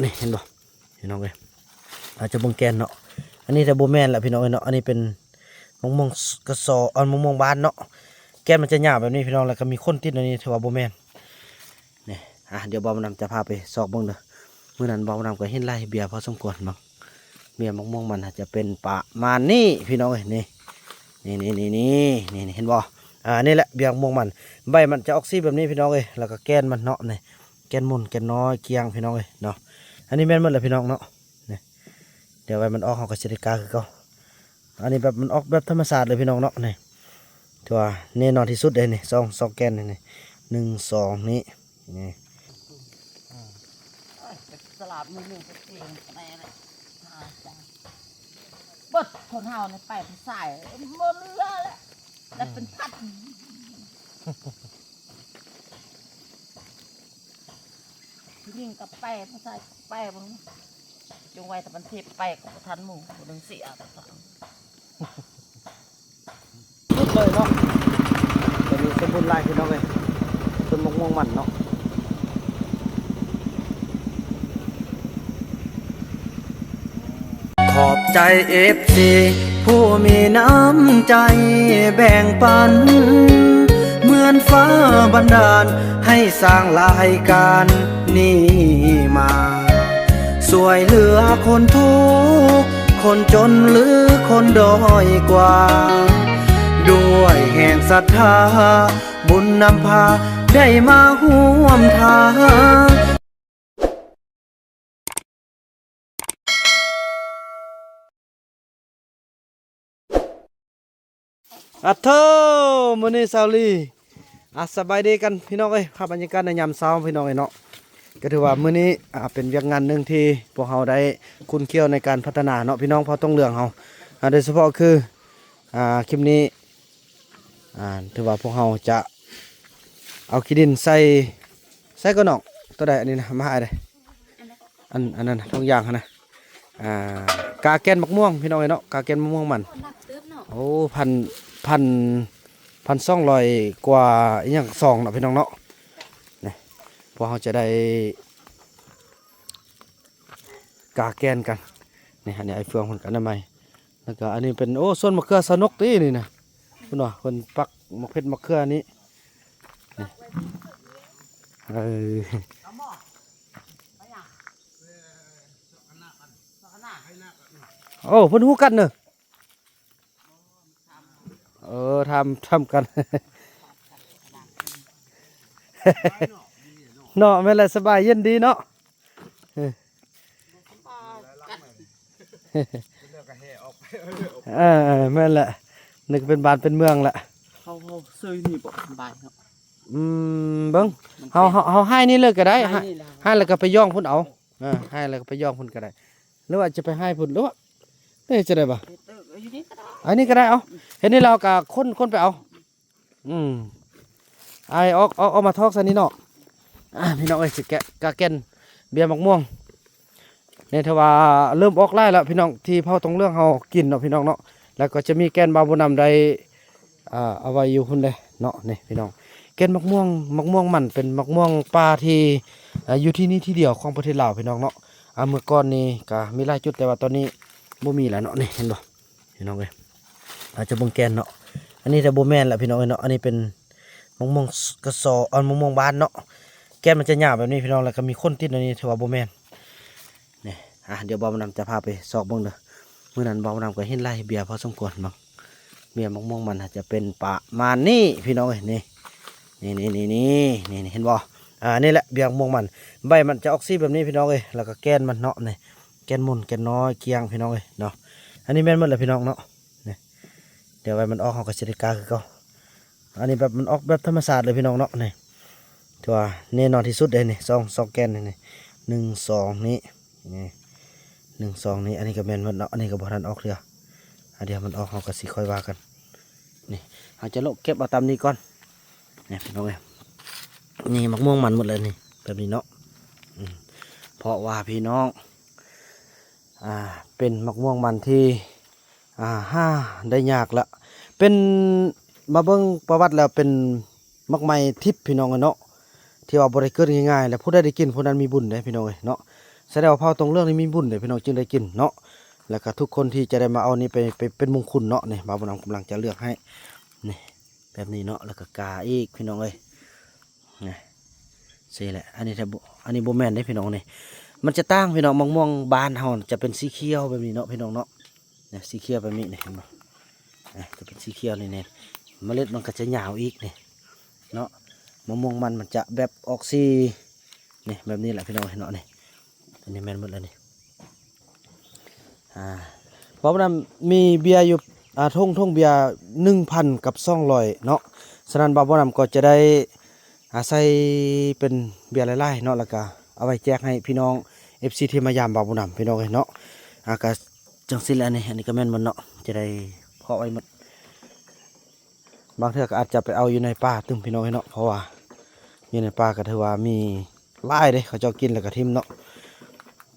ນີ້ເຫັນບໍ່ພີ່ນ້ອງເອີຍ? ອາດຈະເບິ່ງແກ່ນເນາະ. ອັນນີ້ແຕ່ບໍ່ແມ່ນລະພີ່ນ້ອງເອີຍເນາະ. ອັນນີ້ເປັນມະມ່ວງກະຊໍ ເອີ ມະມ່ວງບານເນາະ. ແກ່ນມັນຈະຍາວແບບນີ້ພີ່ນ້ອງ ແລ້ວກໍມີຂົນຕິດອັນນີ້ ຖືວ່າບໍ່ແມ່ນ. ນີ້ ອາ ດຽວບ່າວບຸນນຳຈະພາໄປຊອກເບິ່ງເດີ. ມື້ນັ້ນບ່າວບຸນນຳກໍເຫັນຫຼາຍເບ້ຍພໍສົມຄວນເບິ່ງ. ເບ້ຍມະມ່ວງມັນອາດຈະເປັນປະມານນີ້ພີ່ນ້ອງເອີຍ. ນີ້ ນີ້ ນີ້ ນີ້ ນີ້ ນີ້ ນີ້ ເຫັນບໍ່? ອາ ນີ້ແຫຼະເບ້ຍມະມ່ວງມັນ. ໃບມັນຈະອອກສີແບບນີ້ພີ່ນ້ອງເອີຍ. ແລ້ວກໍແກ່ນມັນເນາະ ນີ້ ແກ່ນມົນ ແກ່ນນ້ອຍ ກ້ຽງພີ່ນ້ອງເອີຍເນາະ. ອັນນີ້ແມ່ນໝົດແລ້ວພີ່ນ້ອງເນາະ. ນີ້ ດຽວໄວ້ມັນອອກ ເຮົາກໍຊິໄດ້ກ້າຄືເກົ່າ. ອັນນີ້ແບບມັນອອກແບບທຳມະຊາດເລີຍພີ່ນ້ອງເນາະ. ນີ້ ຖືວ່າແນ່ນອນທີ່ສຸດເດ້ນີ້ ສອງ ສອງແກ່ນນີ້ ໜຶ່ງ ສອງ ນີ້ ນີ້. ສະຫຼາບມືໜຶ່ງກໍເກັ່ງແນ່ນະ. ເບິດຄົນເຮົານີ້ໄປຜູ້ຊາຍບໍ່ເຫຼືອແລ້ວ ແລ້ວເປັນພັນ. ຜູ້ຍິງກໍໄປ ຜູ້ຊາຍໄປເບິ່ງ ຈົ່ງໄວ້ແຕ່ມັນເທບໄປກໍບໍ່ທັນໝູ່ ຜູ້ໜຶ່ງເສຍ. ສຸດເລີຍເນາະ. ຕົວນີ້ສົມບູນຫຼາຍພີ່ນ້ອງເອີຍ ຕົ້ນໝາກມ່ວງມັນເນາະ. ຂອບໃຈເອັຟຊີຜູ້ມີນ້ຳໃຈແບ່ງປັນ ເໝືອນຟ້າບັນດານໃຫ້ສ້າງລາຍການນີ້ມາ ຊ່ວຍເຫຼືອຄົນທຸກ ຄົນຈົນ ຫຼື ຄົນດ້ອຍກວ່າ ດ້ວຍແຮງສັດທາ ບຸນນຳພາໄດ້ມາຮ່ວມທາງ. ອາໂທ ມື້ນີ້ຊາວລີ ອາ ສະບາຍດີກັນພີ່ນ້ອງເອີຍ. ພາບບັນຍາກາດໃນຍາມເຊົ້າພີ່ນ້ອງເອີຍເນາະ. ກໍຖືວ່າມື້ນີ້ ອາ ເປັນວຽກງານໜຶ່ງທີ່ພວກເຮົາໄດ້ຂຸ້ນຂ້ຽວໃນການພັດທະນາເນາະ ພີ່ນ້ອງເຜົ່າຕົງເຫຼືອງເຮົາ. ອາ ໂດຍສະເພາະຄື ອາ ຄລິບນີ້ ອາ ຖືວ່າພວກເຮົາຈະເອົາຂີ້ດິນໃສ່ ໃສ່ກໍນອກ ຕົວໃດອັນນີ້ນະ ມາໃຫ້ເດ້. ອັນ ອັນນັ້ນນະ ທຸກຢ່າງຫັ້ນນະ ອາ ກາແກ່ນໝາກມ່ວງພີ່ນ້ອງເອີຍເນາະ ກາແກ່ນໝາກມ່ວງມັນ. ໂອ້ ໜັກເຕີບເນາະ. ໂອ້ ພັນ ພັນ ພັນສອງຮ້ອຍກວ່າອີ່ຫຍັງຊອງເນາະ ພີ່ນ້ອງເນາະ. ນີ້ ພວກເຮົາຈະໄດ້ກາແກ່ນກັນ. ນີ້ ອັນນີ້ອ້າຍເຟືອງເພິ່ນກໍອະນາໄມ ແລ້ວກໍອັນນີ້ເປັນ ໂອ້ ສວນມະເຂືອສາວນົກຕິນີ້ນະ. ເພິ່ນວ່າເພິ່ນປັກໝາກເຜັດໝາກເຂືອນີ້ ນີ້ ເອີ ໂອ້ ເພິ່ນຮູ້ກັນເນີ. ເອີ ຖາມ ຖາມກັນເນາະ. ແມ່ນແຫຼະ ສະບາຍເຢັນດີເນາະ. ເອີ ເອີ ແມ່ນແຫຼະ ນີ້ກໍເປັນບ້ານເປັນເມືອງແຫຼະ. ເຮົາ ເຮົາເຊີຍນີ້ບໍ່ສະບາຍເນາະ. ອືມ ເບິ່ງ ເຮົາ ເຮົາ ເຮົາໃຫ້ນີ້ເລີຍກໍໄດ້ ໃຫ້ນີ້ແຫຼະ ໃຫ້ແລ້ວກໍໄປຢ່ອງພຸ້ນເອົາ. ເອີ ໃຫ້ແລ້ວກໍໄປຢ່ອງພຸ້ນກໍໄດ້ ຫຼືວ່າຈະໄປໃຫ້ພຸ້ນ ຫຼືວ່າ ເອີ ຈະໄດ້ບໍ່? ເອີ ຢູ່ນີ້ກໍໄດ້ ອັນນີ້ກໍໄດ້ ເອົາ ເຮັດນີ້ແລ້ວກໍຂົນ ຂົນໄປເອົາ. ອືມ ອ້າຍອອກ ອອກ ອອກມາທອກໃສ່ນີ້ເນາະ. ອາ ພີ່ນ້ອງເອີຍ ຊິແກະ ກາແກ່ນເບ້ຍໝາກມ່ວງ. ນີ້ຖືວ່າເລີ່ມອອກຫຼາຍແລ້ວພີ່ນ້ອງ ທີ່ເຜົ່າຕົງເຫຼືອງເຮົາກິນເນາະ ພີ່ນ້ອງເນາະ. ແລ້ວກໍຈະມີແກ່ນບ່າວບຸນນຳໄດ້ ອ່າ ເອົາໄວ້ຢູ່ພຸ້ນເດ້ເນາະ. ນີ້ພີ່ນ້ອງ ແກ່ນໝາກມ່ວງ ໝາກມ່ວງມັນເປັນໝາກມ່ວງປ່າທີ່ ອ່າ ຢູ່ທີ່ນີ້ທີ່ດຽວຂອງປະເທດລາວ ພີ່ນ້ອງເນາະ. ອ່າ ເມື່ອກ່ອນນີ້ກໍມີຫຼາຍຈຸດ ແຕ່ວ່າຕອນນີ້ບໍ່ມີແລ້ວເນາະ. ນີ້ເຫັນບໍ່ ພີ່ນ້ອງເອີຍ ອາດຈະເບິ່ງແກ່ນເນາະ. ອັນນີ້ແຕ່ບໍ່ແມ່ນລະ ພີ່ນ້ອງເອີຍເນາະ. ອັນນີ້ເປັນໝາກມ່ວງກະຊໍ ເອີ ໝາກມ່ວງບານເນາະ. ແກ່ນມັນຈະຍາວແບບນີ້ ພີ່ນ້ອງ ແລ້ວກໍມີຂົນຕິດແບບນີ້ ຖືວ່າບໍ່ແມ່ນ. ນີ້ ອາ ດຽວບ່າວບຸນນຳຈະພາໄປຊອກເບິ່ງເດີ. ມື້ນັ້ນບ່າວບຸນນຳກໍເຫັນຫຼາຍເບ້ຍພໍສົມຄວນເບິ່ງ. ເບ້ຍໝາກມ່ວງມັນອາດຈະເປັນປະມານນີ້ ພີ່ນ້ອງເອີຍ. ນີ້ ນີ້ ນີ້ ນີ້ ນີ້ ນີ້ ນີ້ ເຫັນບໍ່? ອາ ນີ້ແຫຼະເບ້ຍໝາກມ່ວງມັນ. ໃບມັນຈະອອກສີແບບນີ້ ພີ່ນ້ອງເອີຍ ແລ້ວກໍແກ່ນມັນເນາະ. ນີ້ ແກ່ນມົນ ແກ່ນນ້ອຍ ກ້ຽງ ພີ່ນ້ອງເອີຍເນາະ. ອັນນີ້ແມ່ນໝົດແຫຼະ ພີ່ນ້ອງເນາະ. ນີ້ ດຽວໄວ້ມັນອອກ ເຮົາກໍຊິໄດ້ກ້າຄືເກົ່າ. ອັນນີ້ແບບມັນອອກແບບທຳມະຊາດເລີຍ ພີ່ນ້ອງເນາະ. ນີ້ ຖືວ່າແນ່ນອນທີ່ສຸດເດ້ນີ້ ສອງ ສອງແກ່ນນີ້ ໜຶ່ງ ສອງ ນີ້ ນີ້ ໜຶ່ງ ສອງ ນີ້. ອັນນີ້ກໍແມ່ນໝົດເນາະ ອັນນີ້ກໍບໍ່ທັນອອກເທື່ອ. ອາ ດຽວມັນອອກ ເຮົາກໍຊິຄ່ອຍວ່າກັນ. ນີ້ ເຮົາຈະເລາະເກັບເອົາຕາມນີ້ກ່ອນ. ນີ້ ພີ່ນ້ອງເອີຍ ນີ້ໝາກມ່ວງມັນໝົດເລີຍນີ້ ແບບນີ້ເນາະ. ອືມ ເພາະວ່າ ພີ່ນ້ອງ ອ່າ ເປັນໝາກມ່ວງມັນທີ່ ອ່າ ຫາໄດ້ຍາກລະ ເປັນ ມາເບິ່ງປະຫວັດແລ້ວເປັນໝາກໄມ້ທິບ ພີ່ນ້ອງເອີຍເນາະ ທີ່ວ່າບໍ່ໄດ້ເກີດງ່າຍໆ ແລະ ຜູ້ໃດໄດ້ກິນຜູ້ນັ້ນມີບຸນເດ້ ພີ່ນ້ອງເອີຍເນາະ. ສະແດງວ່າເຜົ່າຕົງເຫຼືອງນີ້ມີບຸນເດ້ພີ່ນ້ອງ ຈຶ່ງໄດ້ກິນເນາະ. ແລ້ວກໍທຸກຄົນທີ່ຈະໄດ້ມາເອົານີ້ໄປ ໄປເປັນມຸງຄຸນເນາະ. ນີ້ ບ່າວບຸນນຳກຳລັງຈະເລືອກໃຫ້ ນີ້ ແບບນີ້ເນາະ. ແລ້ວກໍກາອີກພີ່ນ້ອງເອີຍ ນີ້ ຊີ້ແຫຼະ. ອັນນີ້ຖ້າບໍ່ ອັນນີ້ບໍ່ແມ່ນເດ້ພີ່ນ້ອງ ນີ້ ມັນຈະຕ່າງພີ່ນ້ອງ. ໝາກມ່ວງບ້ານເຮົາຈະເປັນສີຂຽວແບບນີ້ເນາະພີ່ນ້ອງເນາະ. ນີ້ ສີຂຽວແບບນີ້ ນີ້ ເຫັນບໍ່? ອ່າ ຈະເປັນສີຂຽວນີ້ ນີ້ ເມລັດມັນກໍຈະຍາວອີກນີ້ເນາະ. ມະມ່ວງມັນ ມັນຈະແບບອອກສີ ນີ້ ແບບນີ້ແຫຼະພີ່ນ້ອງເນາະ. ນີ້ ອັນນີ້ແມ່ນໝົດແລ້ວນີ້. ອ່າ ບ່າວບຸນນຳມີເບຍຢູ່ ອ່າ ຖົງ ຖົງເບຍໜຶ່ງພັນກັບສອງຮ້ອຍເນາະ. ສະນັ້ນ ບ່າວບຸນນຳກໍຈະໄດ້ ອາ ໃສ່ເປັນເບຍຫຼາຍໆເນາະ ແລ້ວກະເອົາໄວ້ແຈກໃຫ້ພີ່ນ້ອງເອັຟຊີທີ່ມາຢາມບ່າວບຸນນຳ ພີ່ນ້ອງເອີຍເນາະ. ອາ ກະຈັ່ງຊີ້ແຫຼະນີ້ ອັນນີ້ກະແມ່ນໝົດເນາະ ຈະໄດ້ເພາະໄວ້ໝົດ. ບາງເທື່ອກະອາດຈະໄປເອົາຢູ່ໃນປ່າຕື່ມ ພີ່ນ້ອງເອີຍເນາະ ເພາະວ່າຢູ່ໃນປ່າກະຖືວ່າມີຫຼາຍເດ້ ເຂົາເຈົ້າກິນແລ້ວກະຖິ້ມເນາະ.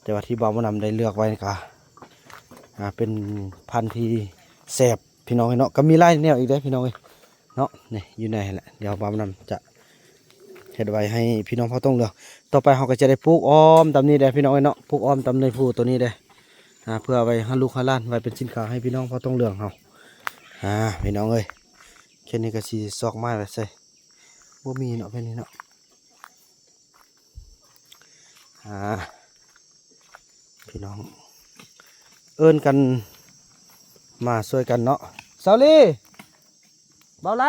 ແຕ່ວ່າທີ່ບ່າວບຸນນຳໄດ້ເລືອກໄວ້ກະ ອາ ເປັນພັນທີ່ແຊບ ພີ່ນ້ອງເອີຍເນາະ. ກະມີຫຼາຍແນວອີກເດ້ ພີ່ນ້ອງເອີຍ ເນາະ. ນີ້ ຢູ່ໃນຫັ້ນແຫຼະ ດຽວບ່າວບຸນນຳຈະເຮັດໄວ້ໃຫ້ພີ່ນ້ອງເຜົ່າຕົງເຫຼືອງ. ຕໍ່ໄປເຮົາກໍຈະໄດ້ປູກອ້ອມຕາມນີ້ແດ່ພີ່ນ້ອງເອີຍເນາະ ປູກອ້ອມຕາມໃນພູໂຕນີ້ແດ່ ອາ ເພື່ອໄວ້ໃຫ້ລູກໃຫ້ຫຼານ ໄວ້ເປັນສິນຄ້າໃຫ້ພີ່ນ້ອງເຜົ່າຕົງເຫຼືອງເຮົາ. ອາ ພີ່ນ້ອງເອີຍ ແຄ່ນີ້ກໍຊິຊອກໄມ້ໄວ້ໃສ່ ບໍ່ມີເນາະ ແຄ່ນີ້ເນາະ. ອ່າ ພີ່ນ້ອງເອີ້ນກັນມາຊ່ວຍກັນເນາະ. ສາວລີ ບ່າວໄລ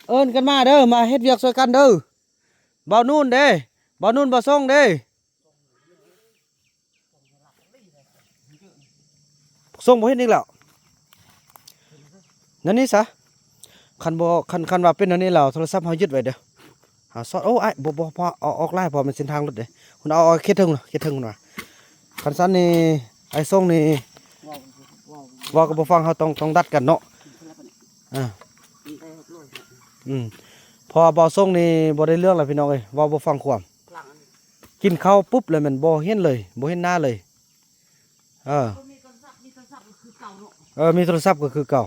ເອີ້ນກັນມາເດີ ມາເຮັດວຽກຊ່ວຍກັນເດີ. ບ່າວນູນເດ້ ບ່າວນູນ ບ່າວຊົງເດ້. ສົ່ງບໍ່ເຫັນອີກແລ້ວ ແນວນີ້ຊະ. ຄັນບໍ່ ຄັນ ຄັນວ່າເປັນແນວນີ້ແລ້ວ ໂທລະສັບເຮົາຍຶດໄວ້ເດີ ເຮົາຊອດ. ໂອ້ ອ້າຍ ບໍ່ ບໍ່ ບໍ່ເອົາອອກຫຼາຍ ເພາະມັນເສັ້ນທາງລົດເດ້. ພຸ້ນ ເອົາ ເອົາເຂດເທິງ ເຂດເທິງພຸ້ນວ່າ. ຄັນຊັ້ນນີ້ ອ້າຍສົ່ງນີ້ ເວົ້າ ເວົ້າ ເວົ້າກໍບໍ່ຟັງ ເຮົາຕ້ອງ ຕ້ອງດັດກັນເນາະ. ອ່າ ອືມ ເພາະວ່າບ່າວສົ່ງນີ້ບໍ່ໄດ້ເລື່ອງແລ້ວ ພີ່ນ້ອງເອີຍ ເວົ້າບໍ່ຟັງຄວາມ. ກິນເຂົ້າປຸບແລ້ວແມ່ນບໍ່ເຫັນເລີຍ ບໍ່ເຫັນໜ້າເລີຍ. ເອີ ມີໂທລະສັບ ມີໂທລະສັບກໍຄືເກົ່າເນາະ. ເອີ ມີໂທລະສັບກໍຄືເກົ່າ.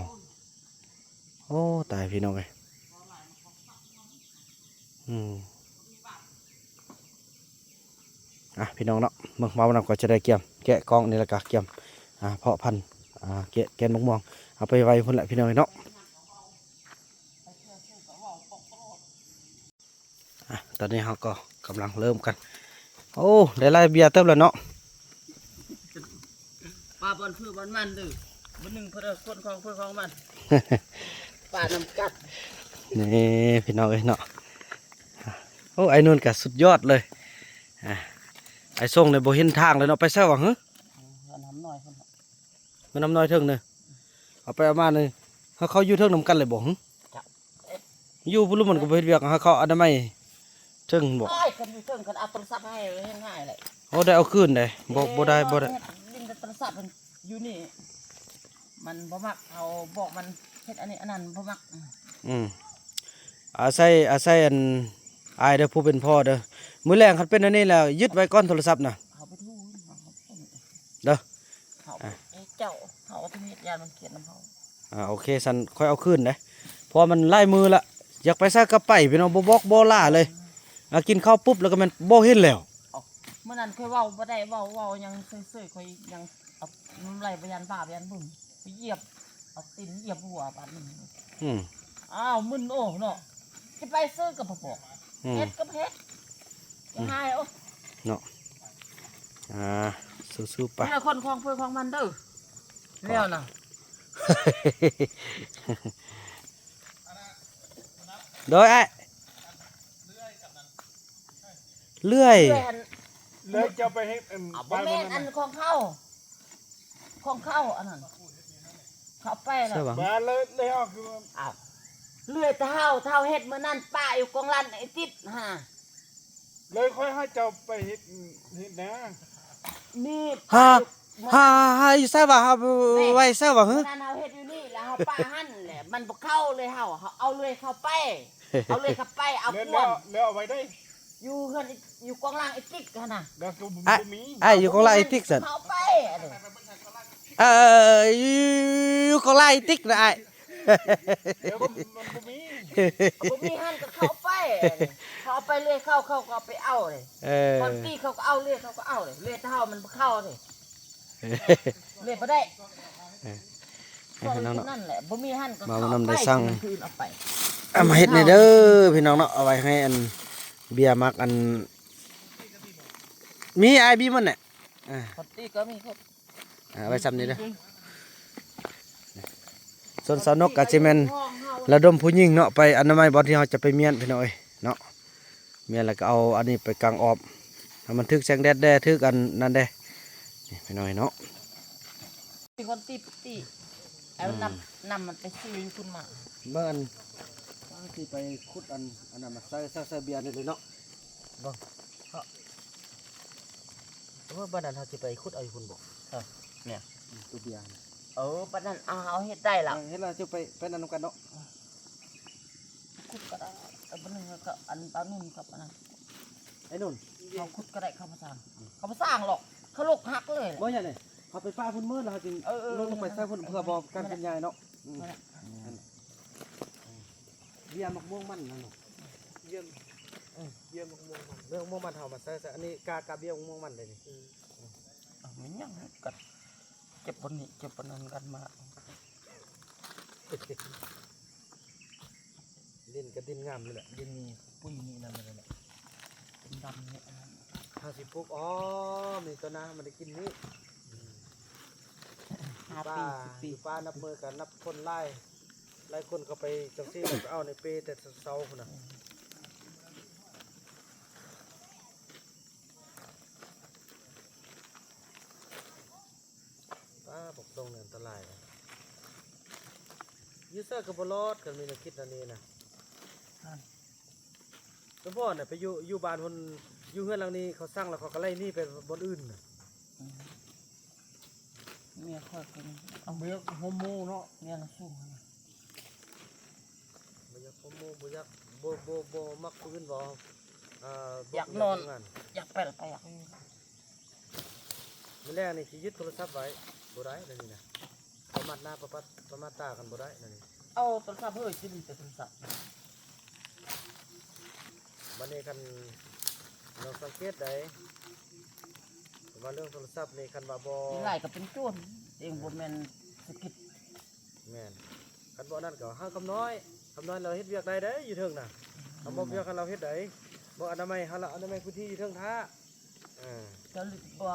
ໂອ້ ຕາຍ ພີ່ນ້ອງເອີຍ. ອືມ ອ່ະ ພີ່ນ້ອງເນາະ ເບິ່ງ ບ່າວນຳກໍຈະໄດ້ກຽມແກະກ້ອງນີ້ ແລ້ວກໍກຽມ ອ່າ ເພາະພັນ ອ່າ ແກະ ແກ່ນໝາກມ່ວງ ເອົາໄປໄວ້ພຸ້ນແຫຼະ ພີ່ນ້ອງເນາະ. ອ່ະ ຕອນນີ້ເຮົາກໍກຳລັງເລີ່ມກັນ. ໂອ້ ໄດ້ຫຼາຍເບຍເຕີບແລ້ວເນາະ. ປາບ່ອນເຜືອບ່ອນມັນເດີ ບ່ອນໜຶ່ງເພິ່ນເອົາຄົນຂອງເພິ່ນຂອງມັນ ປານຳກັນ. ນີ້ ພີ່ນ້ອງເອີຍເນາະ. ໂອ້ ໄອ້ນຸ່ນກະສຸດຍອດເລີຍ. ອ່າ ໄອ້ຊົງນີ້ບໍ່ເຫັນທາງເລີຍເນາະ ໄປໃສຫວາຫື? ເຮືອນນ້ຳນ້ອຍເພິ່ນ ເຮືອນນ້ຳນ້ອຍເທິງນີ້ ເອົາໄປເອົາມານີ້ ເຮົາເຂົ້າຢູ່ເທິງນຳກັນເລີຍບໍ່ຫື? ຢູ່ພຸ້ນ ມັນກໍບໍ່ເຮັດວຽກ ເຮົາເຂົ້າອະນາໄມເທິງບໍ່? ໂອ້ຍ ຄັນຢູ່ເທິງ ຄັນເອົາໂທລະສັບໃຫ້ ເຮັດໃຫ້ແຫຼະ. ໂອ້ ໄດ້ເອົາຄືນເດ້ ບໍ່ ບໍ່ໄດ້ ບໍ່ໄດ້. ດິນໂທລະສັບຢູ່ນີ້ ມັນບໍ່ມັກ ເຮົາບອກມັນເຮັດອັນນີ້ອັນນັ້ນ ບໍ່ມັກ. ອືມ ອາໄສ ອາໄສອັນອ້າຍເດີ ຜູ້ເປັນພໍ່ເດີ ມື້ແລງຄັນເປັນອັນນີ້ແລ້ວ ຍຶດໄວ້ກ່ອນໂທລະສັບນະ ເຮົາໄປໂທ ເດີ ເຮົາ ອ່ະ ເຈົ້າ ເຮົາເຮັດ ຢ້ານມັນກຽດນຳເຮົາ. ອ່າ ໂອເຄ ຊັ້ນຂ້ອຍເອົາຄືນເດ້ ເພາະວ່າມັນຫຼາຍມື້ລະ ຢາກໄປໃສກໍໄປ ພີ່ນ້ອງ ບໍ່ບອກບໍ່ລາເລີຍ. ອ່າ ກິນເຂົ້າປຸບແລ້ວກໍແມ່ນບໍ່ເຫັນແລ້ວ. ເອົ້າ ມື້ນັ້ນຂ້ອຍເວົ້າບໍ່ໄດ້ ເວົ້າ ເວົ້າຫຍັງເຊີຍໆ ຂ້ອຍຍັງເອົານ້ຳໄຫຼໄປຢ້ານບາບຢ້ານບຶງ ໄປຢຽບ ເອົາຕີນຢຽບຫົວບາດນີ້. ອືມ ອ້າວ ມຶນໂອເນາະ ຈະໄປຊື້ກໍບໍ່ບອກ ອືມ ເຮັດກໍບໍ່ເຮັດ ຈະຫາຍໂອເນາະ. ອ່າ ສູ້ໆໄປ ແລ້ວຄົນຂອງເພິ່ນຂອງມັນເດີ ແລ້ວນະ ໂດຍອ້າຍ ເລື່ອຍ ເລື່ອຍເຈົ້າໄປເຮັດອັນ ເອົາ ບໍ່ແມ່ນອັນຂອງເຂົາ ຂອງເຂົາອັນນັ້ນ ເຂົາໄປແລ້ວ ມາເລີຍ ເລີຍເອົາຄື ອ້າວ ເລື່ອຍແຕ່ເຮົາ ເຮົາເຮັດມື້ນັ້ນປະຢູ່ກອງລານໄອ້ຕິດຫັ້ນ ເລີຍຂ້ອຍໃຫ້ເຈົ້າໄປເຮັດ ເຮັດນາ ມີ ຫາ ຫາ ຫາຢູ່ໃສຫວາ ຫາໄວ້ໃສຫວາຫື? ມື້ນັ້ນເຮົາເຮັດຢູ່ນີ້ ແລ້ວເຮົາປະຫັ້ນແຫຼະ ມັນບໍ່ເຂົ້າເລີຍ ເຮົາ ເຮົາເອົາເລື່ອຍເຂົ້າໄປ ເອົາເລື່ອຍເຂົ້າໄປ ເອົາຂວານ ແລ້ວເອົາໄວ້ໄດ້ ຢູ່ເຮືອນ ຢູ່ກອງລາງໄອ້ຕິກຫັ້ນນະ ແລ້ວກໍບໍ່ມີ ອ້າຍ ຢູ່ກອງລາງໄອ້ຕິກຊັ້ນ ເຂົ້າໄປ ເອີ ຢູ່ ຢູ່ກອງລາງໄອ້ຕິກນະອ້າຍ. ມັນບໍ່ມີ ບໍ່ມີຫັ້ນກໍເຂົ້າໄປ ເຂົາເອົາໄປເລື້ອຍ ເຂົາ ເຂົາກໍເອົາໄປເອົາເດ້ ເອີ ຄົນຕີເຂົາກໍເອົາເລື້ອຍ ເຂົາກໍເອົາເດ້ ເລື້ອຍແຕ່ເຮົາມັນບໍ່ເຂົ້າເດ້ ເລື້ອຍບໍ່ໄດ້ ເອີ ໃຫ້ພີ່ນ້ອງເນາະ ນັ້ນແຫຼະ ບໍ່ມີຫັ້ນກໍເຂົ້າໄປ ມານຳໄດ້ສັ່ງ ເອົາມາເຮັດແດ່ເດີພີ່ນ້ອງເນາະ ເອົາໄວ້ໃຫ້ອັນເບຍມັກ ອັນ ມີອ້າຍບີໝົດແຫຼະ ອ່າ ຄົນຕີກໍມີຄົນ ອ່າ ໄວ້ຊ່ຳນີ້ເດີ ສ່ວນສາວນົກກໍຊິແມ່ນລະດົມຜູ້ຍິງເນາະ ໄປອະນາໄມບ່ອນທີ່ເຮົາຈະໄປມ້ຽນພີ່ນ້ອງເອີຍເນາະ ມ້ຽນແລ້ວກໍເອົາອັນນີ້ໄປກາງອ້ອມ ໃຫ້ມັນຖືກແສງແດດແດ່ ຖືກອັນນັ້ນແດ່ ນີ້ພີ່ນ້ອງເອີຍເນາະ ມີຄົນຕີ ຕີ ເອົາ ອືມ ນ້ຳ ນ້ຳມັນໄປຊື້ຢູ່ພຸ້ນມາ ເບິ່ງອັນ ວ່າຊິໄປຂຸດອັນ ອັນນັ້ນມາໃສ່ ໃສ່ ໃສ່ເບຍນີ້ເລີຍເນາະ ເບິ່ງ ເພາະ ເພາະວ່າບັດນັ້ນເຮົາຊິໄປຂຸດເອົາຢູ່ພຸ້ນບໍ ເອີ ແມ່ນ ອືມ ຕົວເບຍ ເອີ ບັດນັ້ນ ອາ ເຮົາເຮັດໄດ້ລະ ເອີ ເຮັດແລ້ວຈະໄປ ໄປນັ້ນນຳກັນເນາະ ອືມ ຂຸດກໍໄດ້ ເອີ ບັດນັ້ນກໍອັນ ບ່າວໜຸ່ມກັບອັນນັ້ນ ໄອ້ໜຸ່ມ ເຂົາຂຸດກໍໄດ້ ເຂົາບໍ່ສ້າງ ອືມ ເຂົາບໍ່ສ້າງຫຼອກ ເຂົາລົກຫັກເລີຍ ບໍ່ຫຍັງເດ້ ເຮົາໄປປະພຸ້ນໝົດແລ້ວເຮົາຈຶ່ງ ເອີ ເອີ ລົງ ລົງໄປໃສ່ພຸ້ນ ເອີ ເພື່ອບໍ່ກັນເປັນຫຍ້າເນາະ ອືມ ນັ້ນແຫຼະ ອືມ ເບ້ຍໝາກມ່ວງມັນນັ້ນເນາະ ເບ້ຍ ເອີ ເບ້ຍໝາກມ່ວງມັນ ເບ້ຍໝາກມ່ວງມັນເຮົາມາໃສ່ ໃສ່ ອັນນີ້ກາ ກາເບ້ຍໝາກມ່ວງມັນເດ້ນີ້ ອືມ ເອົາ ແມ່ນຫຍັງກັນ ເກັບບ່ອນນີ້ ເກັບບ່ອນນັ້ນກັນມາ ດິນກໍດິນງາມຢູ່ແຫຼະ ດິນນີ້ປຸ໋ຍນີ້ນັ້ນແຫຼະ ດິນດຳນີ້ ເຮົາຊິປູກອ້ອມນີ້ ຕໍ່ໜ້າມັນໄດ້ກິນນີ້ ຫ້າ ຢູ່ປ່າ ປີ ສິບປີ ຢູ່ປ່ານັບມື້ກໍນັບຄົນຫຼາຍ ຫຼາຍຄົນເຂົາໄປຈັ່ງຊີ້ ໄປເອົາໃນເປແຕ່ເຊົ້າພຸ້ນນະ ອືມ ປ້າ ບັກຕົງນີ້ອັນຕະລາຍນະ ຢູ່ໃສກໍບໍ່ລອດ ຄັນມີແນວຄິດແນວນີ້ນະ ນັ້ນ ສົມພໍນນະ ໄປຢູ່ ຢູ່ບ້ານພຸ້ນ ຢູ່ເຮືອນຫຼັງນີ້ ເຂົາສັ່ງແລ້ວ ເຂົາກໍໄລ່ໜີໄປບ່ອນອື່ນນະ ອືມ ເມຍຂ້ອຍກໍ ເອົາ ບໍ່ຢາກຮ່ວມໝູ່ເນາະ ເມຍລະສູງຫັ້ນນະ ບໍ່ຢາກຮ່ວມໝູ່ ບໍ່ຢາກ ບໍ່ ບໍ່ ບໍ່ມັກຜູ້ອື່ນເວົ້າ ອ່າ ຢາກນອນ ຢາກໄປລະໄປ ຢາກຢູ່ ມື້ແລງນີ້ຊິຍຶດໂທລະສັບໄວ້ ບໍ່ໄດ້ແນວນີ້ນະ ປະມາດໜ້າປະມາດ ປະມາດຕາກັນບໍ່ໄດ້ແນວນີ້ ເອົາໂທລະສັບເຮີ້ຍ ຊິຫຼິ້ນແຕ່ໂທລະສັບ ບັດນີ້ຄັນລອງສັງເກດໄດ້ ວ່າເລື່ອງໂທລະສັບນີ້ ຄັນວ່າບໍ່ ຫຼາຍກໍເປັນໂຈນ ເອງ ເອີ ບໍ່ແມ່ນສະກິດ ແມ່ນ ຄັນບໍ່ນັ້ນກໍຫາຄຳນ້ອຍ ຄຳນ້ອຍລາວເຮັດວຽກໄດ້ເດ້ ຢູ່ເທິງນະ ອືມ ຄຳບໍ່ວຽກໃຫ້ລາວເຮັດໄດ້ ບໍ່ອະນາໄມ ເຮົາລະອະນາໄມພື້ນທີ່ຢູ່ເທິງຖ້າ ເອີ ເຈົ້າລິດບໍ່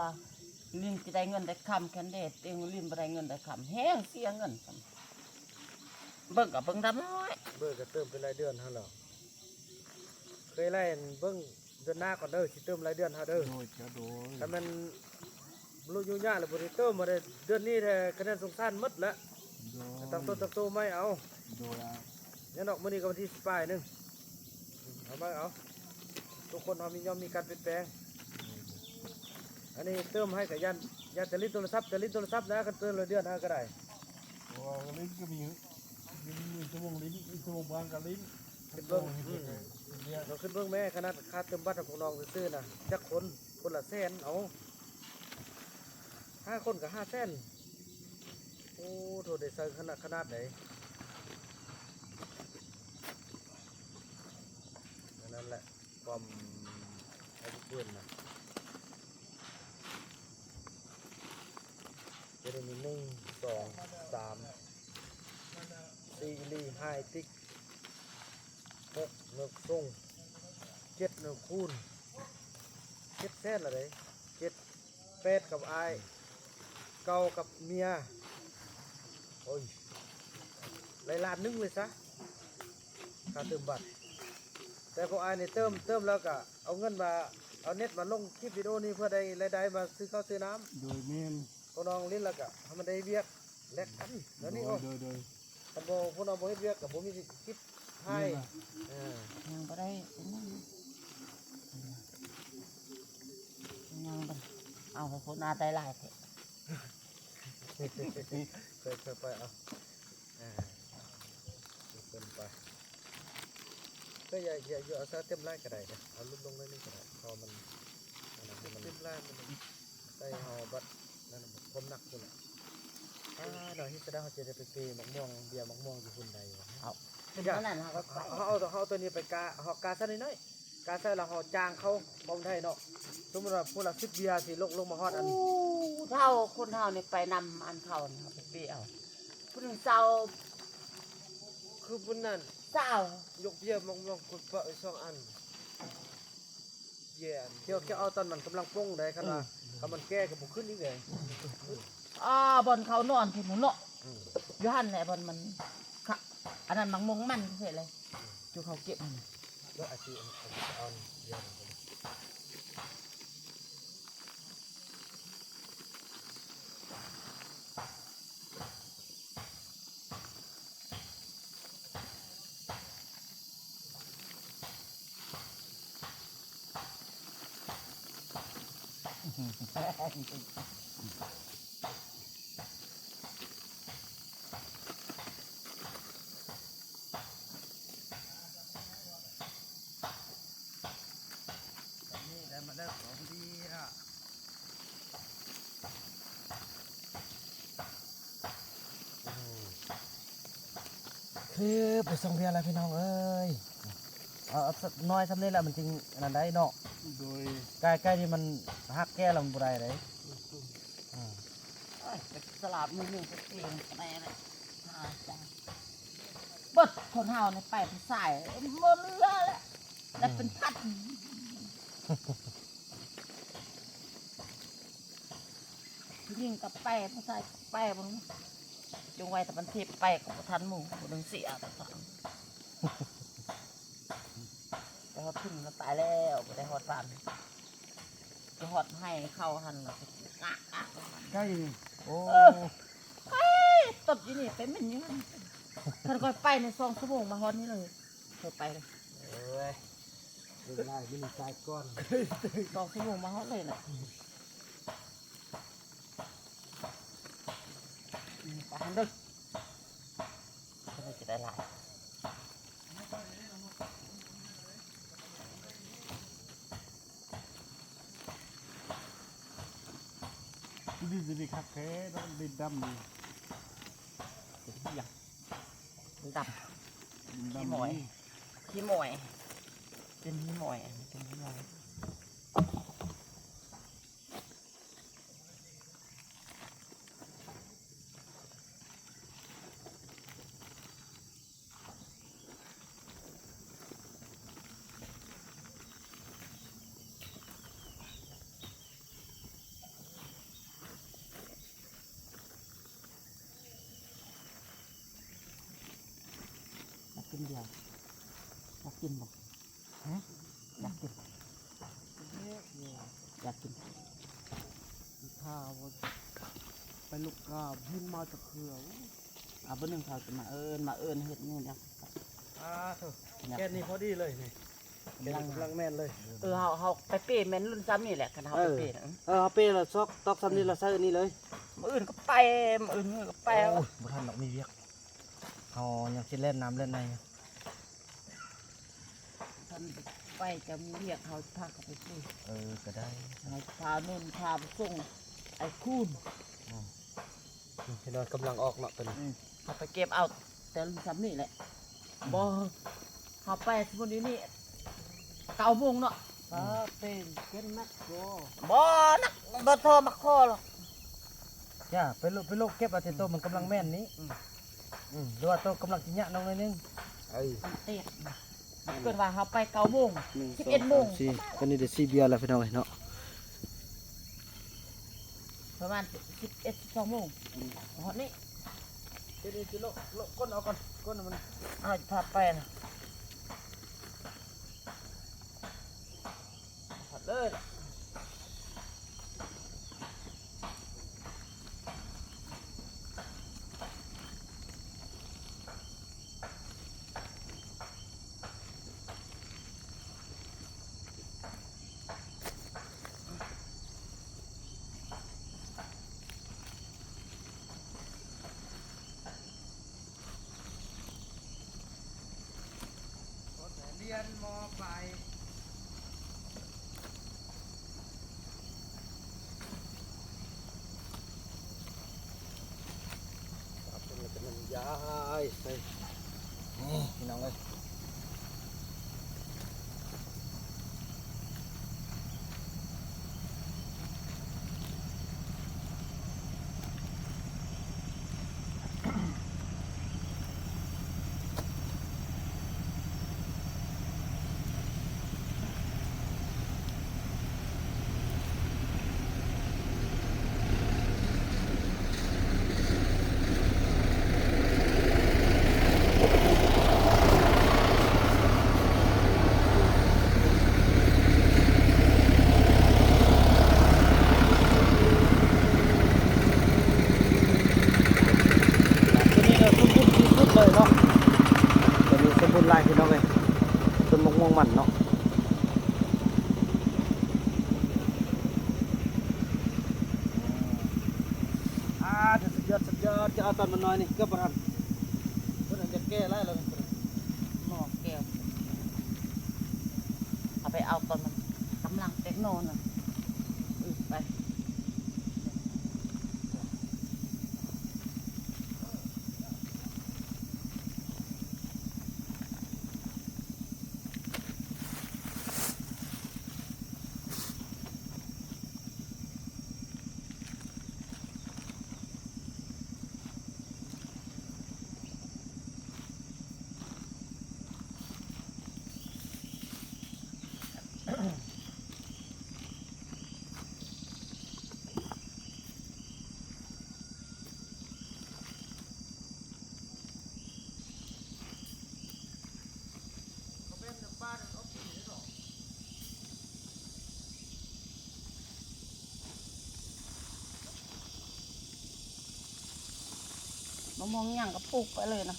ລິນຊິໄດ້ເງິນໄດ້ຄຳແຄນເດດ ເອງລິນບໍ່ໄດ້ເງິນໄດ້ຄຳ ແຮງເສຍເງິນ ເບິ່ງກໍເບິ່ງດຳນ້ອຍ ເບິ່ງກໍເຕີມເປັນລາຍເດືອນຫັ້ນແຫຼະ ເຄີຍໄລ່ເບິ່ງເດືອນໜ້າກ່ອນເດີ ຊິເຕີມລາຍເດືອນໃຫ້ເດີ ໂດຍ ເຈົ້າ ໂດຍ ຄັນແມ່ນບໍ່ລຸຍຍາກແລ້ວບໍ່ໄດ້ເຕີມ ບໍ່ໄດ້ເດືອນນີ້ແທ້ ຄະແນນສົງສານໝົດແລ້ວ ໂດຍ ຕັ້ງຕົ້ນຕັ້ງໂຕໃໝ່ເອົາ ໂດຍ ຍັງດອກ ມື້ນີ້ກໍວັນທີສິບປາຍໜຶ່ງ ເອົາໃໝ່ເອົາ ທຸກຄົນເຮົາມີ ຍ່ອມມີການປ່ຽນແປງ ອັນນີ້ເຕີມໃຫ້ກໍຢ້ານ ຢ້ານຈະຫຼິ້ນໂທລະສັບ ຈະຫຼິ້ນໂທລະສັບນະ ຄັນເຕີມລາຍເດືອນໃຫ້ກໍໄດ້ ໂອ້ ຫຼິ້ນກໍມີ ມີ ມີຊົ່ວໂມງຫຼິ້ນ ມີຊົ່ວໂມງບາງກໍຫຼິ້ນ ຄິດເບິ່ງ ອືມ ລອງຄິດເບິ່ງແມ້ ຂະໜາດຄ່າເຕີມບັດໃຫ້ພວກນ້ອງຊື່ໆນະ ຈັກຄົນ ຄົນລະແສນ ເອົາ ຫ້າຄົນກໍຫ້າແສນ ໂອ້ ໂທ ໄດ້ໃຊ້ຂະໜາດ ຂະໜາດໃດ ອັນນັ້ນແຫຼະ ຄວາມໃຫ້ເປັນນະ ໂຕນີ້ມີໜຶ່ງ ສອງ ສາມ ສີ່ ອີ່ຫຼີ ຫ້າ ຕິກ ຫົກ ເນີກສົ່ງ ເຈັດ ເນີກຄູນ ເຈັດແສນລະເດ້ ເຈັດ ແປດ ກັບອ້າຍ ເກົ້າ ກັບເມຍ ໂອ້ຍ ໄດ້ລ້ານໜຶ່ງເລີຍຊະ ຄ່າເຕີມບັດ ແຕ່ພວກອ້າຍນີ້ເຕີມ ເຕີມແລ້ວກະເອົາເງິນມາ ເອົາເນັດມາລົງຄລິບວິດີໂອນີ້ ເພື່ອໄດ້ລາຍໄດ້ມາຊື້ເຂົ້າຊື້ນ້ຳ ໂດຍ ແມ່ນ ພວກນ້ອງຫຼິ້ນແລ້ວກະໃຫ້ມັນໄດ້ວຽກແລກກັນ ໂດຍ ແນວນີ້ ໂດຍ ໂດຍ ຄັນບໍ່ ພວກນ້ອງບໍ່ເຮັດວຽກກໍບໍ່ມີຄລິບຖ່າຍ ແມ່ນບໍ່ ເອີ ຍັງບໍ່ໄດ້ ຍັງບໍ່ ເອົາ ໃຫ້ຄົນອາໄດ້ຫຼາຍແທ້ ເຄີຍ ເຄີຍໄປເອົາ ອ່າ ເກີນໄປ ກໍຢ່າ ຢ່າ ຢ່າເອົາໃສ່ເຕັມຫຼາຍກໍໄດ້ເດ້ ເອົາຫຼຸດລົງໜ້ອຍໜຶ່ງກໍໄດ້ ເພາະວ່າມັນ ອັນນັ້ນ ໃຫ້ມັນເຕັມຫຼາຍ ມັນໃສ່ເຮົາບັດນັ້ນ ຄວາມໜັກພຸ້ນແຫຼະ ອ່າ ດອກເຮັດສະດາ ເຮົາຈະໄດ້ໄປເປໝາກມ່ວງ ເບຍໝາກມ່ວງຢູ່ພຸ້ນໄດ້ບໍ່? ເອົາ ເປັນອັນນັ້ນເຮົາກໍໄປ ເຮົາ ເຮົາເອົາ ເຮົາເອົາຕົວນີ້ໄປກະ ເຮົາກະຊັ້ນໜ້ອຍໆ ກະໃສ່ແລ້ວເຮົາຈ້າງເຂົາ ເວົ້າໄທເນາະ ສົມມຸດວ່າຜູ້ລະສິບເບຍ ຊິລົງ ລົງມາຮອດອັນ ເຮົາ ຄົນເຮົານີ້ໄປນຳອັນເຂົານີ້ ເຮົາໄປເປເອົາ ຜູ້ໜຶ່ງຊາວ ຄືຜູ້ນັ້ນຊາວ ຍົກເບຍໝາກມ່ວງ ຄຸດປະໄວ້ສອງອັນ. ເຈົ້າ ເຈົ້າເອົາຕອນມັນກຳລັງປົ່ງໄດ໋ ຄັນວ່າ ອືມ ຄັນມັນແກ່ກໍບໍ່ຂຶ້ນອີກເດ. ອ່າ ບ່ອນເຂົານອນພຸ້ນເນາະ ອືມ ຢູ່ຫັ້ນແຫຼະ ບ່ອນມັນ ຄະ ອັນນັ້ນໝາກມ່ວງມັນແທ້ເລີຍ ອືມ ຢູ່ເຂົາເກັບຫັ້ນ. ແລ້ວອາຊີ ອາຊີອ່ອນ ນີ້ໄດ້ມາແລ້ວສອງເບຍ. ຄືໄປສອງເບຍແລ້ວພີ່ນ້ອງເອີຍ ເອົາ ເອົານ້ອຍຊ່ຳນີ້ແຫຼະ ມັນຈຶ່ງອັນນັ້ນໄດ້ເນາະ. ໂດຍ ໃກ້ໆນີ້ມັນຫັກແກ່ແລ້ວມັນບໍ່ໄດ້ເດ້. ອືມ ອືມ ເອີຍ ສະຫຼາບມືໜຶ່ງກໍເກັ່ງແນ່ເລີຍ. ເບິດ ຄົນເຮົານີ້ໄປຜູ້ຊາຍບໍ່ເຫຼືອແລ້ວ ແລ້ວເປັນພັນ ອືມ ຜູ້ຍິງກໍໄປ ຜູ້ຊາຍກໍໄປ ເບິ່ງ ຈົ່ງໄວ້ແຕ່ມັນເທບໄປກໍບໍ່ທັນໝູ່ ຜູ້ໜຶ່ງເສຍ ໄປຮອດພຸ້ນກໍຕາຍແລ້ວ ບໍ່ໄດ້ຮອດບ້ານ ໄປຮອດໄຮ່ເຂົາຫັ້ນລະ ກະກະ ໄກນີ້ ໂອ້ ເອີ ໄປຕົດຢູ່ນີ້ ໄປເໝັນຢູ່ຫັ້ນ ຄັນຂ້ອຍໄປໃນສອງຊົ່ວໂມງມາຮອດນີ້ເລີຍ ຂ້ອຍໄປເລີຍ ເອີຍ ເປັນລາຍມີນ້ຳຕາຍກ່ອນ ສອງຊົ່ວໂມງມາຮອດເລີຍນະ. ອືມ ໄປຫັ້ນເດີ ຈະໄດ້ຫຼາຍ ດີ ດີ ດີຄັກແທ້ເນາະ ດິນດຳນີ້ ເປັນຫຍັງ ດິນດຳ ດິນດຳ ຂີ້ໝອຍ ນີ້ ຂີ້ໝອຍ ເປັນຂີ້ໝອຍ ເປັນຂີ້ໝອຍ. ຢາກກິນເບຍ ຢາກກິນບໍ່? ຫຶ? ຢາກກິນ ຢາກກິນ ຖ້າວ່າໄປລູກກາ ເຫັນມາຈາກເຂື່ອ ອາ ບໍ່ໜຶ່ງເຂົາຈະມາເອີ້ນ ມາເອີ້ນເຮັດນີ້ນະ ອາ ໂທ້ ແກນນີ້ພໍດີເລີຍນີ້ ກຳລັງ ກຳລັງແມ່ນເລີຍ ເອີ ເຮົາ ເຮົາໄປເປແມ່ນລຸ້ນຊ່ຳນີ້ແຫຼະ ຄັນເຮົາໄປເປນະ ເອີ ເຮົາເປແລ້ວຊອກຕອກຊ່ຳນີ້ແລ້ວໃສ່ອັນນີ້ເລີຍ ມື້ອື່ນກໍໄປ ມື້ອື່ນກໍໄປ ໂອ້ຍ ບໍ່ທັນດອກ ມີວຽກ ເຮົາຍັງຊິແລ່ນນ້ຳແລ່ນໃນຢູ່ ຄັນໄປຈະມີວຽກ ເຮົາພາເຂົາໄປເປ ເອີ ກໍໄດ້ ເຮົາພາໂນ່ນພາໄປສົ່ງໄອ້ຄູນ ອືມ ພີ່ນ້ອງກຳລັງອອກເນາະ ຕົວນີ້ ອືມ ເຮົາໄປເກັບເອົາແຕ່ຊ່ຳນີ້ແຫຼະ ອືມ ບໍ່ ເຮົາໄປສົມມຸດຢູ່ນີ້ເກົ້າໂມງເນາະ ອືມ ເປັນ ເປັນແມັກໂຄ ບໍ່ນະ ບໍ່ພໍແມັກໂຄດອກ ຢ່າ ໄປໂລະ ໄປໂລະເກັບເອົາແຕ່ໂຕມັນກຳລັງແມ່ນນີ້ ອືມ ອືມ ຫຼືວ່າໂຕກຳລັງຊິຍະນ້ອງໜ້ອຍໜຶ່ງ ເອີ ມັນເຕະ ເກີດວ່າເຮົາໄປເກົ້າໂມງ ໜຶ່ງ ສິບເອັດໂມງ ສອງ ສາມ ສີ່ ຕອນນີ້ໄດ້ສີ່ເບຍແລ້ວ ພີ່ນ້ອງເອີຍເນາະ ປະມານສິບເອັດ ສິບສອງໂມງ ອືມ ຮອດນີ້ ດຽວນີ້ຊິໂລະ ໂລະກົ້ນເອົາກ່ອນ ກົ້ນມັນ ເຮົາຈະພາໄປນະ ຮອດເລີຍລະ. ຮຽນ ມ.ປາຍ. ອ້າຍ ໄປ ນີ້ພີ່ນ້ອງເອີຍ. ຕົວນີ້ກໍສົມບູນທີ່ສຸດເລີຍເນາະ ຕົວນີ້ສົມບູນຫຼາຍພີ່ນ້ອງເອີຍ ຕົ້ນໝາກມ່ວງມັນເນາະ. ອ່າ ສຸດຍອດ ສຸດຍອດ ຈະເອົາຕອນມັນນ້ອຍນີ້ເກືອບບໍ່ທັນ ເພິ່ນອາດຈະແກ່ຫຼາຍແລ້ວນີ້ ໝໍ້ແກ້ວ ເອົາໄປເອົາຕອນມັນກຳລັງແຕກໜໍ່ນະ ອື ໄປ. ມະມ່ວງຫຍັງກໍປູກໄປເລີຍນະ.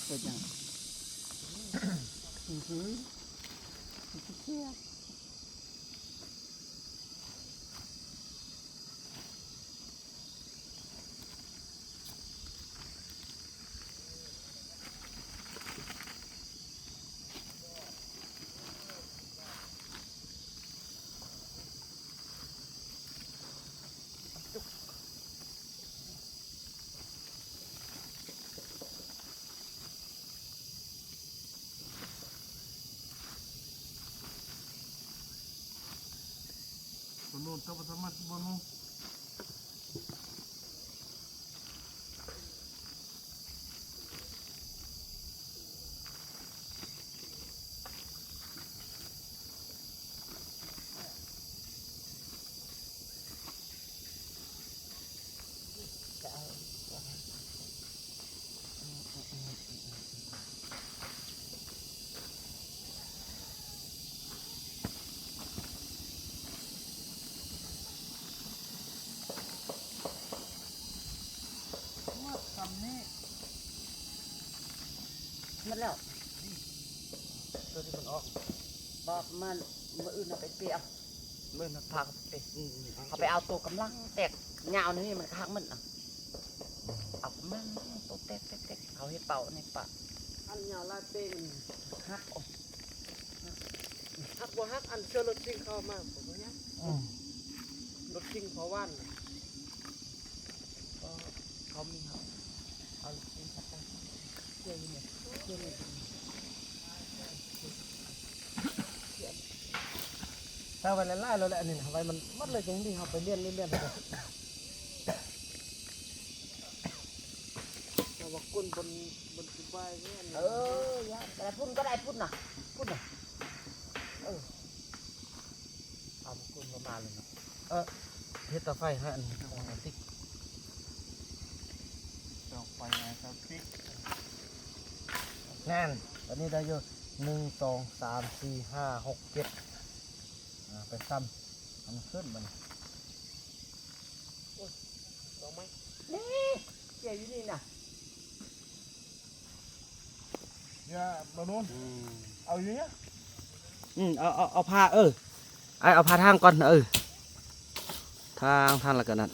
ເປັນຫຍັງ? ອື ເສຍ. ໂອ້ໂຫ ເຈົ້າບໍ່ສາມາດກິນບໍ່ເນາະ. ໝົດແລ້ວ ຕົວທີ່ມັນອອກ ບອກມັນ ມື້ອື່ນເຮົາໄປເປເອົາ ມື້ອື່ນເຮົາພາເຂົາໄປເປ ອືມ ເຮົາໄປເອົາໂຕກຳລັງແຕກຍາວນີ້ ມັນກະຫັກໝົດນະ ເອົາກຳລັງໂຕແຕກໆ ເຮົາເຮັດເປົ້າໃນປ່າ ອັນຍາວຫຼາຍເປມັນຫັກອອກ. ຮັກບໍ່ຮັກ ອັນເຊື່ອລົດຊິງເຂົ້າມາບໍ່ຍັງ ອືມ ລົດຊິງເຂົາຫວ່ານ ກໍເຂົາມີເຮົາ ເອົາລົດຊິງເຂົ້າໄປ ເຊື່ອຢູ່ນີ້ ເຊື່ອຢູ່ນີ້ ໃສ່ໄວ້ຫຼາຍໆ ແລ້ວແຫຼະ ອັນນີ້ນະ ໄວ້ມັນໝົດເລີຍ ຈັ່ງດີ ເຮົາໄປລຽນ ລຽນ ລຽນ. ຄົນບົນ ບົນສະບາຍເນາະ ເອີ ຢ່າ ກະໄດ້ ພຸ້ນກະໄດ້ ພຸ້ນນະ ພຸ້ນນະ ເອີ ເອົາ ຄົນບໍ່ມາເລີຍເນາະ ເອີ ເຮັດເຕົາໄຟໃຫ້ອັນ ເອົາຕິກ ເຕົາໄຟໃຫ້ເຕົາຕິກ ນັ້ນ ຕອນນີ້ໄດ້ຢູ່ ໜຶ່ງ ສອງ ສາມ ສີ່ ຫ້າ ຫົກ ເຈັດ ອ່າ ໄປຊ້ຳ ໃຫ້ມັນຂຶ້ນບັດນີ້ ໂອ້ຍ ດອກໄມ້ ນີ້ ເຈຍຢູ່ນີ້ນະ ຢ່າ ບ່າວນູນ ອືມ ເອົາຢູ່ນີ້ ອືມ ເອົາ ເອົາ ເອົາຜ້າ ເອີ ອ້າຍເອົາຜ້າທາງກ່ອນ ເອີ ທາງ ທາງ ແລ້ວກໍນັ້ນ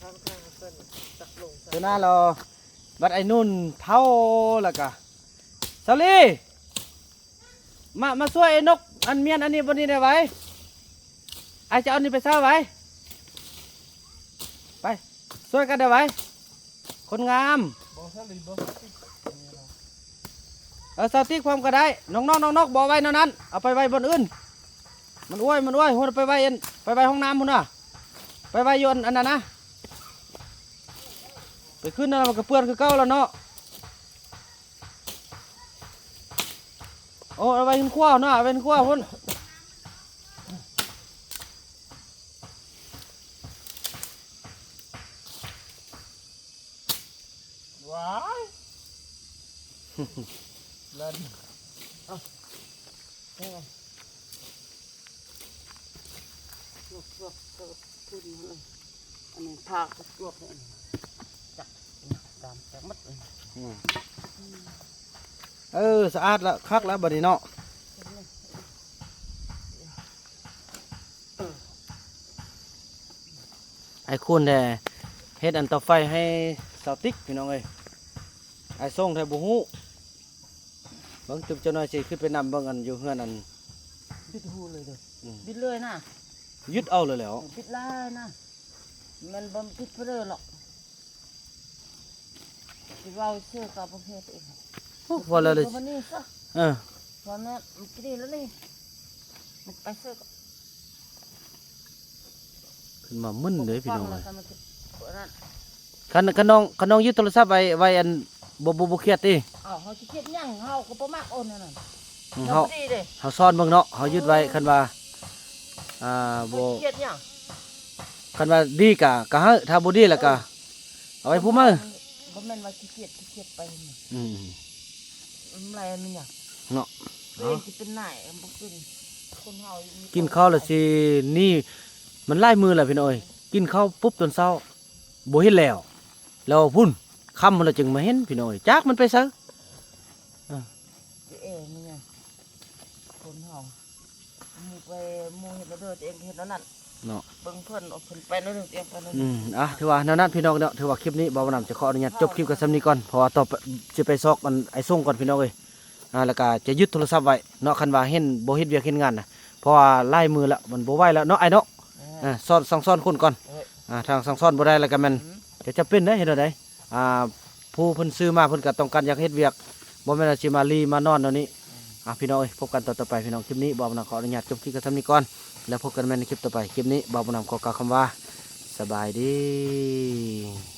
ທາງ ທາງ ເພິ່ນຕັກລົງໃສ່ ເຈົ້ານາລອ ບັດໄອ້ນຸ່ນເຖົ້າແລ້ວກະ ສາລີ ມາ ມາຊ່ວຍໄອ້ນົກ ອັນ ມ້ຽນອັນນີ້ ບ່ອນນີ້ແດ່ໄວ ອ້າຍຈະເອົານີ້ໄປໃສ່ໄວ ໄປ ຊ່ວຍກັນແດ່ໄວ ຄົນງາມ ບໍ່ ສາລີ ບໍ່ ເອີ ສາວຕິກພ້ອມກໍໄດ້ ນ້ອງໆ ນ້ອງໆ ບໍ່ໄວ້ແນວນັ້ນ ເອົາໄປໄວ້ບ່ອນອື່ນ ມັນອວຍ ມັນອວຍ ພຸ້ນ ໄປໄວ້ອັນ ໄປໄວ້ຫ້ອງນ້ຳພຸ້ນນະ ໄປໄວ້ຢູ່ອັນ ອັນນັ້ນນະ ໄປຂຶ້ນນັ້ນ ມັນກໍເປື້ອນຄືເກົ່າແລ້ວເນາະ ໂອ້ ເອົາໄວ້ເຮືອນຄົວເນາະ ເອົາໄວ້ເຮືອນຄົວພຸ້ນ ວ້າຍ ເລີນ ເອົາ ເອົາ ລວກ ລວກ ລວກ ຂຶ້ນມາເລີຍ ອັນນີ້ພາກ ລວກ ອັນນີ້ ຈັກ ດຳ ຈັກໝົດເລີຍ ອືມ ເອີ ສະອາດລະ ຄັກລະ ບັດນີ້ເນາະ ອ້າຍຄູນແດ່ເຮັດອັນເຕົາໄຟໃຫ້ສາວຕິກ ພີ່ນ້ອງເອີຍ ອ້າຍຊົງແທ້ບໍ່ຮູ້ ເບິ່ງຕື່ມຈັກໜ້ອຍຊິຂຶ້ນໄປນຳເບິ່ງອັນຢູ່ເຮືອນອັນ ບິດຫູເລີຍເດີ ອືມ ບິດເລີຍນະ ຍຶດເອົາເລີຍແຫຼ້ວ ເອີ ບິດເລີຍນະ ແມ່ນບໍ່ຕິດເພີເລີຍຫຼອກ ຊິເວົ້າຊື່ກໍບໍ່ເຮັດອີກ ໂອ້ ເວົ້າແລ້ວເລີຍ ເອີ ເວົ້າແນວ ມັນກິນນີ້ແລ້ວນີ້ ມັນໄປຊື່ກໍ ຂຶ້ນມາມຶນເດ້ພີ່ນ້ອງເອີຍ ຄັນ ຄັນນ້ອງ ຄັນນ້ອງຍຶດໂທລະສັບໄວ້ ໄວ້ອັນ ບໍ່ ບໍ່ ບໍ່ຄຽດຕິ ເອົາ ເຮົາຊິຄຽດຫຍັງ ເຮົາກໍບໍ່ມັກໂອນແນວນັ້ນ ອືມ ເຮົາ ເຮົາຊ້ອນເບິ່ງເນາະ ເຮົາຍຶດໄວ້ ເອີ ຄັນວ່າ ອ່າ ບໍ່ ຄຽດຫຍັງ ຄັນວ່າດີກະ ກະໃຫ້ ຖ້າບໍ່ດີລະກະ ເອີ ເອົາໄວ້ຜູ້ໃໝ່ ບໍ່ແມ່ນວ່າຂີ້ຄຽດ ຂີ້ຄຽດໄປ ອືມ ອືມ ມັນຫຼາຍອັນນີ້ຫຍັງ ເນາະ ຕົວເອງຊິເປັນນາຍ ບໍ່ເປັນ ຄົນເຮົາ ກິນເຂົ້າແລ້ວຊິໜີ ມັນຫຼາຍມື້ແລ້ວພີ່ນ້ອງເອີຍ ກິນເຂົ້າປຸບຕອນເຊົ້າ ບໍ່ເຫັນແລ້ວ ແລ້ວພຸ້ນ ຄ່ຳພຸ້ນລະຈຶ່ງມາເຫັນພີ່ນ້ອງເອີຍ ຈັກມັນໄປໃສ ເອີ ຕົວເອງນີ້ຫຍັງ ຄົນເຮົາ ໝູ່ໄປ ໝູ່ເຮັດແນວໃດ ຕົວເອງເຮັດແນວນັ້ນ ເນາະ ເບິ່ງເພິ່ນ ເອົາເພິ່ນໄປແນວໜຶ່ງ ຕົວເອງໄປແນວໜຶ່ງ ອືມ ອ່ະ ຖືວ່າແນວນັ້ນພີ່ນ້ອງເນາະ ຖືວ່າຄລິບນີ້ບ່າວບຸນນຳຈະຂໍອະນຸຍາດຈົບຄລິບກັນສ່ຳນີ້ກ່ອນ ເພາະວ່າຕໍ່ໄປຊິໄປຊອກອັນໄອ້ຊົງກ່ອນພີ່ນ້ອງເອີຍ ອ່າ ແລ້ວກະຈະຍຶດໂທລະສັບໄວ້ເນາະ ຄັນວ່າເຫັນບໍ່ເຮັດວຽກເຮັດງານນະ ເພາະວ່າຫຼາຍມື້ລະ ມັນບໍ່ໄຫວລະເນາະ ອ້າຍເນາະ ເອີ ເອີ ສອນ ສັ່ງສອນຄົນກ່ອນ ເອີ ອ່າ ຖ້າສັ່ງສອນບໍ່ໄດ້ລະກະແມ່ນ ອືມ ຈະຈຳເປັນເດ້ ເຮັດແນວໃດ ອ່າ ຜູ້ເພິ່ນຊື້ມາເພິ່ນກໍຕ້ອງການຢາກເຮັດວຽກ ບໍ່ແມ່ນວ່າຊິມາລີມານອນແນວນີ້ ອືມ ອ່າ ພີ່ນ້ອງເອີຍ ພົບກັນຕອນຕໍ່ໄປພີ່ນ້ອງ ຄລິບນີ້ບ່າວບຸນນຳຂໍອະນຸຍາດຈົບຄລິບກັນສ່ຳນີ້ກ່ອນ ແລ້ວພົບກັນໃໝ່ໃນຄລິບຕໍ່ໄປ ຄລິບນີ້ບ່າວບຸນນຳຂໍກ່າວຄຳວ່າ ສະບາຍດີ.